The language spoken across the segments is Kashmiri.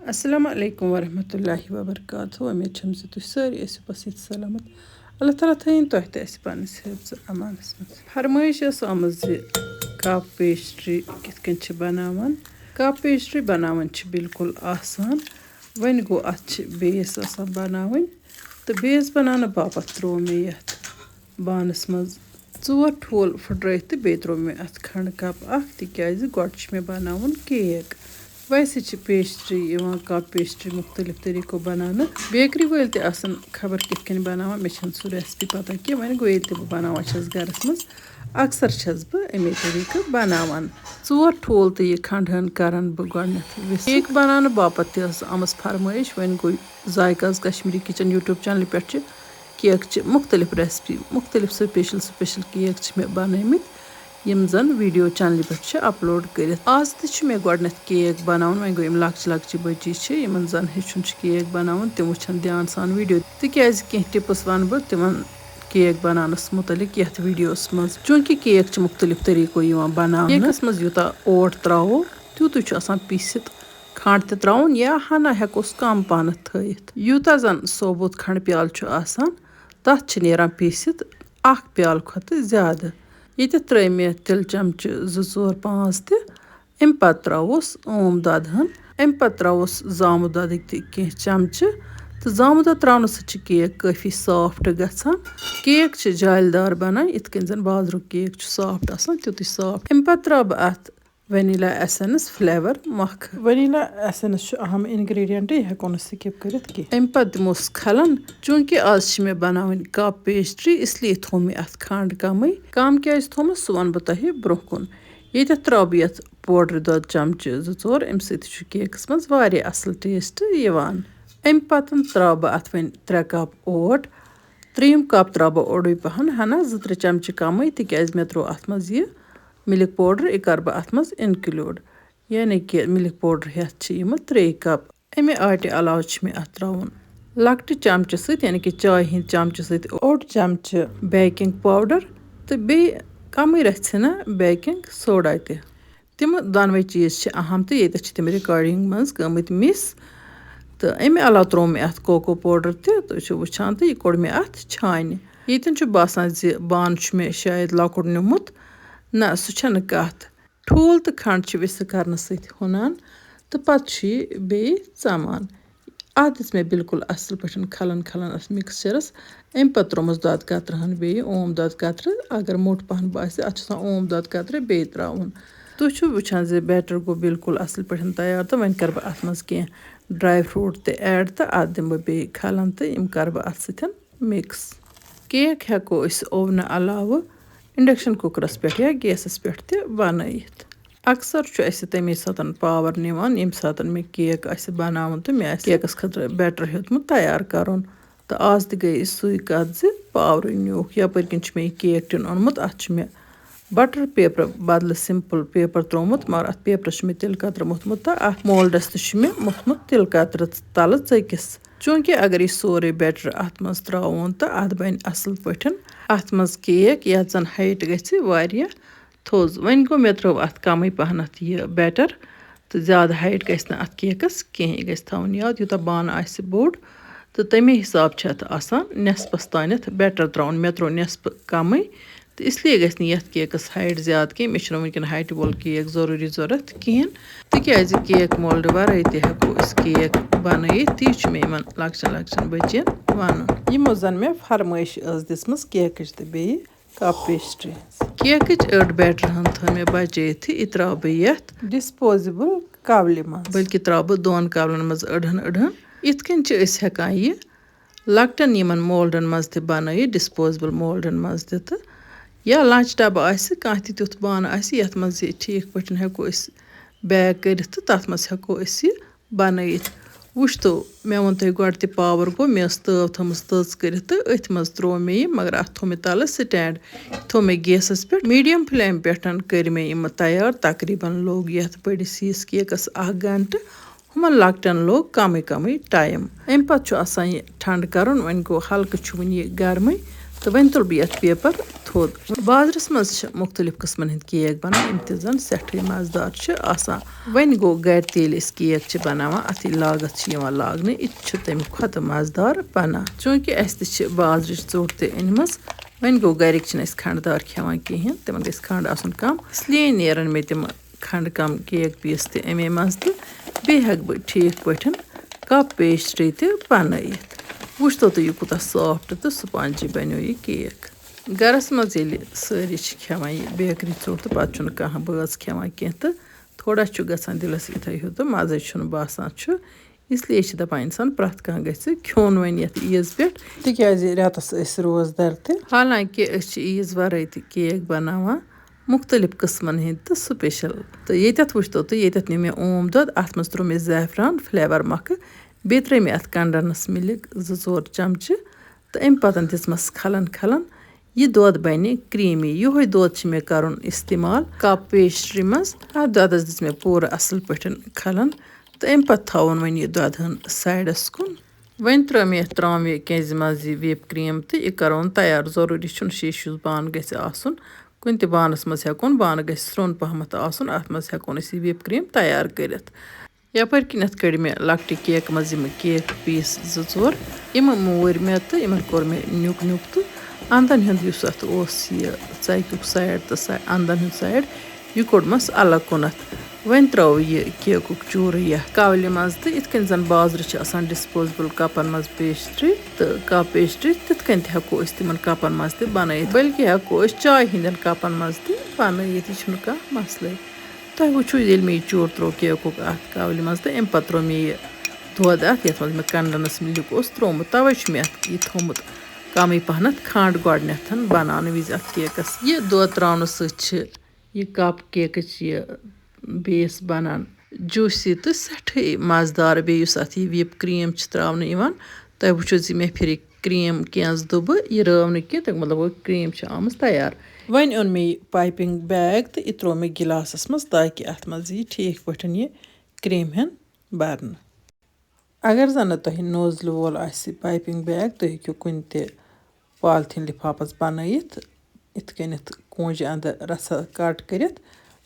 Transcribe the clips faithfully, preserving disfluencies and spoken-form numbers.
السلام علیکم ورحمۃ اللہ وبرکاتہ۔ امید چھم زِ تُہۍ سٲری ٲسِو پسند سلامت۔ اللہ تعالیٰ تھٲیِن تۄہہِ تہِ اَسہِ پننِس حفظ امانس منٛز۔ فرمٲیش ٲس آمٕژ زِ کپ پیسٹری کِتھ کٔنۍ چھِ بناوان۔ کپ پیسٹری بناوٕنۍ چھِ بالکل آسان۔ وۄنۍ گوٚو، اتھ چھِ بیس آسان بناوٕنۍ، تہٕ بیس بناونہٕ باپتھ تروو مےٚ یتھ بانس منٛز ژور ٹھوٗل پھٕٹرٲوِتھ تہٕ بیٚیہِ تروو مےٚ اتھ کھنٛڈ کپ اکھ، تِکیازِ گۄڈٕ چھُ مےٚ بناوُن کیک۔ ویسے چھِ پیسٹری یِوان، کپ پیسٹری، مُختٔلِف طٔریٖقو بناونہٕ۔ بیکری وٲلۍ تہِ آسن خبر کِتھ کٔنۍ بناوان، مےٚ چھَنہٕ سُہ recipe پتہ کینٛہہ۔ وۄنۍ گوٚو، ییٚلہِ تہِ بہٕ بناوان چھَس گرس منٛز، اکثر چھَس بہٕ اَمے طٔریٖقہٕ بناوان۔ ژور ٹھوٗل تہٕ یہِ کھنٛڈ ہن کرن بہٕ گۄڈٕنیتھ وِسہٕ۔ کیک بناونہٕ باپتھ تہِ ٲس آمٕژ فرمٲیش، وۄنۍ گوٚو ذائقہٕ آز کشمیٖری کچن YouTube چینلہِ پٮ۪ٹھ چھِ کیک چہِ مُختٔلِف recipe، مُختٔلِف special special کیک چھِ مےٚ بنٲومٕتۍ، یِم زن video چینلہِ پٮ۪ٹھ چھِ upload کٔرِتھ۔ آز تہِ چھُ مےٚ گۄڈٕنیتھ کیک بناوُن، وۄنۍ گوٚو یِم لۄکچہِ لۄکچہِ بچی چھِ، یِمن زن ہیٚچھُن چھُ کیک بناوُن، تِم وٕچھن دھیان سان video، تِکیازِ کینٛہہ tips ونہٕ بہٕ تِمن کیک بناونس مُتعلق یتھ videoس منٛز۔ چوٗنٛکہِ کیک چھِ مُختٔلِف طٔریٖقو یِوان بناونہٕ۔ کیکس منٛز یوٗتاہ اوٹ تراوو، تیوٗتُے چھُ آسان پیٖسِتھ کھنٛڈ تہِ ترٛاوُن، یا ہنا ہٮ۪کوس کم پہنتھ تھٲیِتھ۔ یوٗتاہ زن ثوبوٗت کھنٛڈ پیالہٕ چھُ آسان، تتھ چھِ نیران پیٖسِتھ اکھ پیالہٕ کھۄتہٕ زیادٕ۔ ییٚتٮ۪تھ ترٛٲے مےٚ تِلہٕ چمچہٕ زٕ، ژور، پانٛژھ تہِ۔ امہِ پتہٕ ترٛاووس اوم دۄدٕ ہن۔ امہِ پتہٕ ترٛاووس زامہٕ دۄدٕکۍ تہِ کینٛہہ چمچہٕ۔ تہٕ زامہٕ دۄد ترٛاونہٕ سۭتۍ چھِ کیک کٲفی soft گژھان۔ کیک چھِ جالہِ دار بنان، یِتھ کٔنۍ زن بازرُک کیک چھُ soft آسان، تیُتُے soft۔ امہِ پتہٕ ترٛاوٕ بہٕ اتھ vanilla essence flavour مۄکھٕ۔ Vanilla essence چھُ اہم ingredient، یہِ ہٮ۪کو نہٕ skip کٔرِتھ کینٛہہ۔ امہِ پتہٕ دِموس کھلن۔ چوٗنٛکہِ آز چھِ مےٚ بناوٕنۍ کپ پیسٹری، اس لیے تھوٚو مےٚ اتھ کھنٛڈ کمٕے۔ کم کیازِ تھوٚومَس، سُہ ونہٕ بہٕ تۄہہِ برونٛہہ کُن۔ ییٚتٮ۪تھ ترٛاوٕ بہٕ یتھ powder دۄد چمچہٕ زٕ ژور، امہِ سۭتۍ تہِ چھُ کیکس منٛز واریاہ اصل taste یِوان۔ امہِ پتہٕ ترٛاوٕ بہٕ اتھ وۄنۍ ترٛےٚ کپ اوٹ۔ ترٛیٚیِم کپ ترٛاوٕ بہٕ اوٚڑُے پہن، ہنا زٕ ترٛےٚ چمچہٕ کمٕے، تِکیازِ مےٚ ترٛوو اتھ منٛز یہِ milk powder، یہِ کرٕ بہٕ اتھ منٛز include، یعنی کہِ milk powder ہٮ۪تھ چھِ یِم ترٛے کپ۔ امہِ آٹہِ علاوٕ چھِ مےٚ اتھ ترٛاوُن لۄکٹہِ چمچہٕ سۭتۍ، یعنی کہِ چایہِ ہٕنٛدِ چمچہٕ سۭتۍ اوٚڑ چمچہٕ baking powder تہٕ بیٚیہِ کمٕے رژھِ ہنا baking soda تہِ۔ تِم دۄنوَے چیٖز چھِ اہم تہٕ ییٚتٮ۪تھ چھِ تِم recording منٛز گٔمٕتۍ miss۔ تہٕ امہِ علاوٕ ترٛوو مےٚ اتھ cocoa powder تہِ، تُہۍ چھِو وٕچھان، تہٕ یہِ کوٚڑ مےٚ اتھ چھانہِ۔ ییٚتٮ۪ن چھُ باسان زِ بانہٕ چھُ مےٚ شاید لۄکُٹ نیوٗمُت۔ نہ، سُہ چھَنہٕ کَتھ۔ ٹھوٗل تہٕ کھنٛڈ چھِ وِسہٕ کرنہٕ سۭتۍ ہُنان تہٕ پتہٕ چھُ یہِ بیٚیہِ ژَمان۔ اتھ دِژ مےٚ بالکل اصل پٲٹھۍ کھلن کھلن اتھ mixtureس۔ امہِ پتہٕ ترٛوومَس دۄدٕ قطرٕ ہن بیٚیہِ اوم دۄدٕ قطرٕ۔ اگر موٚٹ پہن باسہِ، اتھ چھُ آسان اوم دۄدٕ قطرٕ بیٚیہِ ترٛاوُن۔ تُہۍ چھِو وٕچھان زِ batter گوٚو بالکل اصل پٲٹھۍ تیار تہٕ وۄنۍ کرٕ بہٕ اتھ منٛز کینٛہہ dry fruit تہِ add تہٕ اتھ دِمہٕ بہٕ بیٚیہِ کھلن تہٕ یِم کرٕ بہٕ اتھ سۭتۍ mix۔ کیک ہٮ۪کو أسۍ اوونہٕ علاوٕ induction cookerس پٮ۪ٹھ یا گیسَس پٮ۪ٹھ تہِ بنٲیِتھ۔ اکثر چھُ اَسہِ تَمے ساتہٕ power نِوان، ییٚمہِ ساتہٕ مےٚ کیک آسہِ بناوُن تہٕ مےٚ آسہِ کیکَس خٲطرٕ batter ہیوٚتمُت تیار کرُن۔ تہٕ آز تہِ گٔے سُے کَتھ زِ powerٕے نیوٗکھ۔ یَپٲرۍ کِنۍ چھُ مےٚ یہِ cake tin اوٚنمُت، اَتھ چھُ مےٚ butter paper بدلہٕ simple paper ترٛوومُت، مگر اَتھ paperس چھُ مےٚ تِلہٕ قطرٕ موٚتھمُت تہٕ اَتھ moldس تہِ چھُ مےٚ موٚتھمُت تِلہٕ قطرٕ تَلہٕ ژٔکِس۔ چوٗنٛکہِ اگر یہِ سورُے batter اَتھ منٛز ترٛاوون تہٕ اَتھ بَنہِ اَصٕل پٲٹھۍ اَتھ منٛز کیک، یَتھ زَن height گژھِ واریاہ تھوٚز۔ وۄنۍ گوٚو، مےٚ ترٛٲو اَتھ کَمٕے پَہنَتھ یہِ batter، تہٕ زیادٕ height گژھِ نہٕ اَتھ کیکَس کِہیٖنۍ۔ یہِ گژھِ تھاوُن یاد، یوٗتاہ بانہٕ آسہِ بوٚڑ، تہٕ تَمے حِساب چھِ اَتھ آسان نٮ۪صفَس تانٮ۪تھ batter ترٛاوُن۔ مےٚ ترٛوو نٮ۪صفہٕ کَمٕے، تہٕ اس لیے گژھِ نہٕ یَتھ کیکَس height زیادٕ کینٛہہ۔ مےٚ چھُنہٕ وٕنکٮ۪ن height وول کیک ضروٗری ضوٚرَتھ کِہیٖنۍ، تِکیٛازِ cake moldٕ وَرٲے تہِ ہٮ۪کو أسۍ کیک بَنٲیِتھ۔ تی چھُ مےٚ یِمَن لۄکچَن لۄکچَن بٔچِیَن وَنُن۔ یِمو زَن مےٚ فرمٲیش ٲس دِژمٕژ کیکٕچ تہٕ بیٚیہِ کپ پیسٹری ہٕنٛز۔ کیکٕچ أڑ batter ہن تھٲو مےٚ بچٲیتھٕے، یہِ ترٛاوٕ بہٕ یتھ disposable کولہِ منٛز۔ بلکہِ ترٛاوٕ بہٕ دۄن کولن منٛز أڑہن أڑہن۔ یِتھ کٔنۍ چھِ أسۍ ہٮ۪کان یہِ لۄکٹٮ۪ن یِمن moldن منٛز تہِ بنٲیِتھ، disposable moldن منٛز تہِ تہٕ یا lunch ڈبہٕ آسہِ، کانٛہہ تہِ تیُتھ بانہٕ آسہِ، یتھ منٛز یہِ ٹھیٖک پٲٹھۍ ہٮ۪کو أسۍ bag کٔرِتھ تہٕ تتھ منٛز ہٮ۪کو أسۍ یہِ بنٲیِتھ۔ وٕچھتو، مےٚ ووٚن تۄہہِ گۄڈٕ تہِ power گوٚو، مےٚ ٲس تٲو تھٲومٕژ تٔژ کٔرِتھ تہٕ أتھۍ منٛز ترٛوو مےٚ یہِ، مگر اَتھ تھوٚو مےٚ تَلہٕ stand، یہِ تھوٚو مےٚ گیسَس پٮ۪ٹھ۔ Medium flame پٮ۪ٹھ کٔرۍ مےٚ یِم تیار۔ تقریٖباً لوٚگ یَتھ بٔڑِس ہِوِس کیکَس اَکھ گھنٹہٕ، ہُمَن لۄکٹٮ۪ن لوٚگ کَمٕے کَمٕے time۔ اَمہِ پَتہٕ چھُ آسان یہِ ٹھنٛڈٕ کَرُن۔ وۄنۍ گوٚو، ہلکہٕ چھُ وٕنہِ یہِ گرمٕے، تہٕ وۄنۍ تُل بہٕ یَتھ پیپر تھوٚد۔ بازرَس منٛز چھِ مُختٔلِف قٕسمَن ہٕنٛدۍ کیک بَنان، یِم تہِ زَن سٮ۪ٹھٕے مَزٕدار چھِ آسان۔ وۄنۍ گوٚو، گَرِ تہِ ییٚلہِ أسۍ کیک چھِ بَناوان، اَتھ یہِ لاگَتھ چھِ یِوان لاگنہٕ، یہِ تہِ چھُ تَمہِ کھۄتہٕ مَزٕدار بَنان۔ چوٗنٛکہِ اَسہِ تہِ چھِ بازرٕچ ژوٚٹ تہِ أنمٕژ، وۄنۍ گوٚو، گَرِکۍ چھِنہٕ اَسہِ کھَنٛڈدار کھٮ۪وان کِہیٖنۍ، تِمَن گژھِ کھَنٛڈ آسُن کَم، اس لیے نیرَن مےٚ تِم کھنٛڈ کَم کیک پیٖس تہِ اَمے منٛز، تہٕ بیٚیہِ ہٮ۪کہٕ بہٕ ٹھیٖک پٲٹھۍ کپ پیسٹری تہِ بَنٲیِتھ۔ وٕچھتو تُہۍ، یہِ کوٗتاہ سافٹ تہٕ سپانجی بَنیو یہِ کیک۔ گَرَس منٛز ییٚلہِ سٲری چھِ کھٮ۪وان یہِ بیکری ژوٚٹ، تہٕ پَتہٕ چھُنہٕ کانٛہہ بٲژ کھٮ۪وان کینٛہہ، تہٕ تھوڑا چھُ گژھان دِلَس یِتھَے ہیوٗ، تہٕ مَزَے چھُنہٕ باسان چھُ، اس لیے چھِ دَپان اِنسان پرٛٮ۪تھ کانٛہہ گژھِ کھیوٚن وۄنۍ یَتھ عیٖز پٮ۪ٹھ۔ تِکیٛازِ رٮ۪تَس ٲسۍ روزدَر تہِ۔ حالانکہِ أسۍ چھِ عیٖز وَرٲے تہِ کیک بَناوان، مُختٔلِف قٕسمَن ہٕنٛدۍ تہٕ سُپیشَل۔ تہٕ ییٚتٮ۪تھ وٕچھتو تُہۍ، ییٚتٮ۪تھ نیوٗ مےٚ اوم دۄد، اَتھ منٛز ترٛوو مےٚ زعفران فلیور مۄکھٕ، بیٚیہِ ترٛٲے مےٚ اَتھ کَنڈَنٕس مِلِک زٕ ژور چمچہٕ، تہٕ اَمہِ پَتہٕ دِژمَس کھَلَن کھَلَن۔ یہِ دۄد بَنہِ کریٖمی۔ یِہوٚے دۄد چھِ مےٚ کَرُن استعمال کپ پیسٹری منٛز۔ اَتھ دۄدَس دِژ مےٚ پوٗرٕ اَصٕل پٲٹھۍ کھَلَن، تہٕ اَمہِ پَتہٕ تھاوُن وۄنۍ یہِ دۄدٕ ہن سایڈَس کُن۔ وۄنۍ ترٛٲو مےٚ یَتھ ترٛاموِ کینٛزِ منٛز یہِ وِپ کرٛیٖم تہٕ یہِ کَرون تیار۔ ضروٗری چھُنہٕ شیٖشہِ ہیوٗ بانہٕ گژھِ آسُن۔ کُنہِ تہِ بانَس منٛز ہٮ۪کون، بانہٕ گژھِ سرٛوٚن پَہمَتھ آسُن، اَتھ منٛز ہٮ۪کون أسۍ یہِ وِپ کرٛیٖم تیار کٔرِتھ۔ یَپٲرۍ کِنٮ۪تھ کٔڑۍ مےٚ لۄکٹہِ کیکہٕ منٛز یِم کیک پیٖس زٕ ژور، یِم موٗرۍ مےٚ تہٕ یِمَن کوٚر مےٚ نیُک نیُک، تہٕ اَنٛدَن ہُنٛد یُس اَتھ اوس یہِ ژَکیُک سایڈ تہٕ سا-، اَنٛدَن ہُنٛد سایڈ، یہِ کوٚڑمَس الگ کُنَتھ۔ وۄنۍ ترٛاوو یہِ کیکُک چوٗرٕ یَتھ کاولہِ منٛز، تہٕ یِتھ کٔنۍ زَن بازرٕ چھِ آسان ڈسپوزیبل کپن منٛز پیسٹری تہٕ کپ پیسٹری، تِتھ کٔنۍ تہِ ہٮ۪کو أسۍ تِمن کپن منٛز تہِ بنٲیِتھ، بلکہِ ہٮ۪کو أسۍ چاے ہٕنٛدٮ۪ن کپن منٛز تہِ بنٲیِتھ، یہِ چھُنہٕ کانٛہہ مسلے۔ تۄہہِ وٕچھِو، ییٚلہِ مےٚ یہِ چوٗرٕ ترٛوو کیکُک اَتھ کاولہِ منٛز، تہٕ اَمہِ پتہٕ ترٛوو مےٚ یہِ دۄد اَتھ، یَتھ منٛز مےٚ کنڈنس مِلِک اوس ترٛوومُت، توے چھُ مےٚ اَتھ یہِ تھوٚومُت کمٕے پہنتھ کھنٛڈ گۄڈٕنٮ۪تھ بناونہٕ وِزِ اَتھ کیکس۔ یہِ دۄد ترٛاونہٕ سۭتۍ چھِ یہِ کپ کیکٕچ یہِ بیس بنان جوٗسی تہٕ سٮ۪ٹھٕے مزٕدار۔ بیٚیہِ یُس اَتھ یہِ وِپ کرٛیٖم چھِ ترٛاونہٕ یِوان، تۄہہِ وٕچھِو زِ مےٚ پھِرِ کرٛیٖم کینٛژھ دُبہٕ، یہِ رٲو نہٕ کینٛہہ، تَمیُک مطلب گوٚو کرٛیٖم چھِ آمٕژ تیار۔ وۄنۍ اوٚن مےٚ یہِ پایپِنٛگ بیگ تہٕ یہِ ترٛوو مےٚ گِلاسَس منٛز، تاکہِ اَتھ منٛز یی ٹھیٖک پٲٹھۍ یہِ کرٛیٖمہِ ہن بَرنہٕ۔ اگر زن نہٕ تۄہہِ نوزلہٕ وول آسہِ پایپِنٛگ بیگ، تُہۍ ہیٚکِو کُنہِ تہِ پالیتھیٖن لِفافس بنٲیِتھ، یِتھ کٔنٮ۪تھ کونٛجہِ اندٕ رژھا کٹ کٔرِتھ،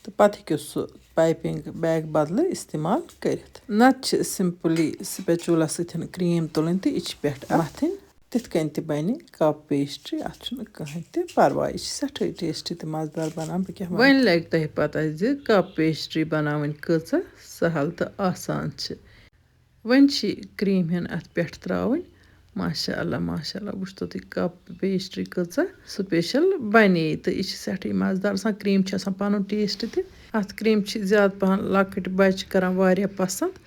تہٕ پتہٕ ہیٚکِو سُہ پایپِنٛگ بیگ بدلہٕ استعمال کٔرِتھ۔ نتہٕ چھِ سمپلی spatula سۭتۍ کرٛیٖم تُلٕنۍ تہٕ یہِ چھِ پٮ۪ٹھ متھٕنۍ۔ تِتھ کٔنۍ تہِ بنہِ کپ پیسٹری، اتھ چھُنہٕ کٕہٕنۍ تہِ پرواے، یہِ چھِ سٮ۪ٹھٕے ٹیسٹی تہٕ مزٕدار بنان۔ بہٕ کیٛاہ وَنہٕ؟ وۄنۍ لگہِ تۄہہِ پتہ زِ کپ پیسٹری بناوٕنۍ کۭژاہ سہل تہٕ آسان چھِ۔ وۄنۍ چھِ کرٛیٖم ہن اَتھ پٮ۪ٹھ ترٛاوٕنۍ۔ ماشاء اللہ، ماشاء اللہ، وٕچھتو تُہۍ کپ پیسٹری کۭژاہ سپیشل بنے، تہٕ یہِ چھِ سٮ۪ٹھٕے مزٕدار آسان۔ کرٛیٖم چھِ آسان پنُن ٹیسٹ تہِ۔ اَتھ کرٛیٖم چھِ زیادٕ پہن لۄکٕٹۍ بچہِ کران واریاہ پسنٛد،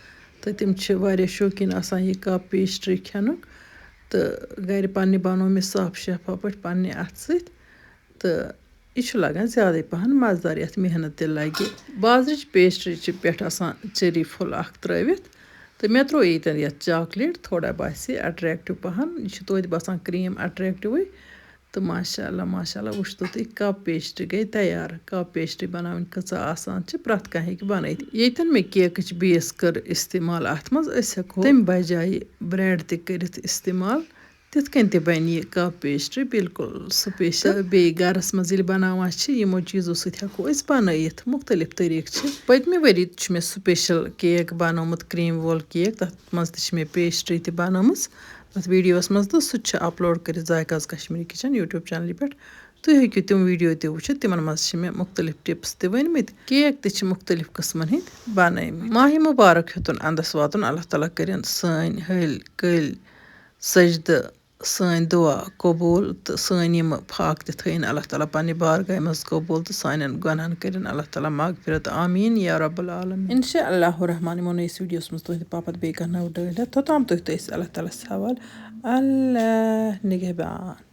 تہٕ تِم چھِ واریاہ شوقیٖن آسان یہِ کپ پیسٹری کھٮ۪نُک۔ تہٕ گرِ پننہِ بنوو مےٚ صاف شفاف پٲٹھۍ پننہِ اَتھٕ سۭتۍ۔ تہٕ یہِ چھُ لگان زیادَے پہن مزٕدار، یَتھ محنت تہِ لگہِ۔ بازرٕچ پیسٹری چھِ پٮ۪ٹھ آسان چیری پھوٚل اکھ ترٲوِتھ، تہٕ مےٚ ترٛوو ییٚتٮ۪ن یَتھ چاکلیٹ، تھوڑا باسہِ اٹریکٹیو پہن۔ یہِ چھُ توتہِ باسان کرٛیٖم اٹریکٹیوٕے، تہٕ ماشاء اللہ، ماشاء اللہ، وٕچھتو تُہۍ، کپ پیسٹری گٔے تیار۔ کپ پیسٹری بناوٕنۍ کۭژاہ آسان چھِ، پرٛٮ۪تھ کانٛہہ ہیٚکہِ بنٲیِتھ۔ ییٚتٮ۪ن مےٚ کیکٕچ بیس کٔر استعمال اَتھ منٛز، أسۍ ہٮ۪کو تَمہِ بجایہِ بریڈ تہِ کٔرِتھ استعمال۔ تِتھ کٔنۍ تہِ بَنہِ یہِ کپ پیسٹری بالکل سپیشل۔ تہٕ بیٚیہِ گرس منٛز ییٚلہِ بناوان چھِ، یِمو چیٖزو سۭتۍ ہٮ۪کو أسۍ بنٲیِتھ۔ مُختٔلِف طٔریٖقہٕ چھِ۔ پٔتمہِ ؤری چھُ مےٚ سپیشل کیک بنومُت، کرٛیٖم وول کیک، تَتھ منٛز تہِ چھِ مےٚ پیسٹری تہِ بنٲومٕژ تَتھ ویٖڈیوَس منٛز، تہٕ سُہ تہِ چھُ اپلوڈ کٔرِتھ ذائقہٕ آز کشمیٖری کِچن YouTube چینلہِ پٮ۪ٹھ۔ تُہۍ ہیٚکِو تِم ویٖڈیو تہِ وٕچھِتھ، تِمن منٛز چھِ مےٚ مُختٔلِف ٹِپٕس تہِ ؤنۍمٕتۍ۔ کیک تہِ چھِ مُختٔلِف قٕسمن ہٕنٛدۍ بنٲومٕتۍ۔ ماہِ مُبارک ہیوٚتُن اَندَس واتُن، اللہ تعالیٰ کٔرِن سٲنۍ ہٲلۍ کٔلۍ سجدٕ، سٲنۍ دُعا قبوٗل تہٕ سٲنۍ یِم فاقہٕ تہِ تھٲیِن اللہ تعالیٰ پننہِ بارگاہہِ منٛز قبوٗل تہٕ سانٮ۪ن گۄناہن کٔرِن اللہ تعالیٰ مغفرت۔ آمیٖن یا رب العالمین۔ انشاء اللہ الرحمن، یِمو نٔیِس ویٖڈیوَس منٛز تُہٕنٛدِ باپتھ بیٚیہِ کانٛہہ نٔو ڈٲلۍ ہٮ۪تھ۔ توٚتام تُہۍ تہٕ أسۍ اللہ تعالیٰ ہَس حوال۔ اللہ نگہبان۔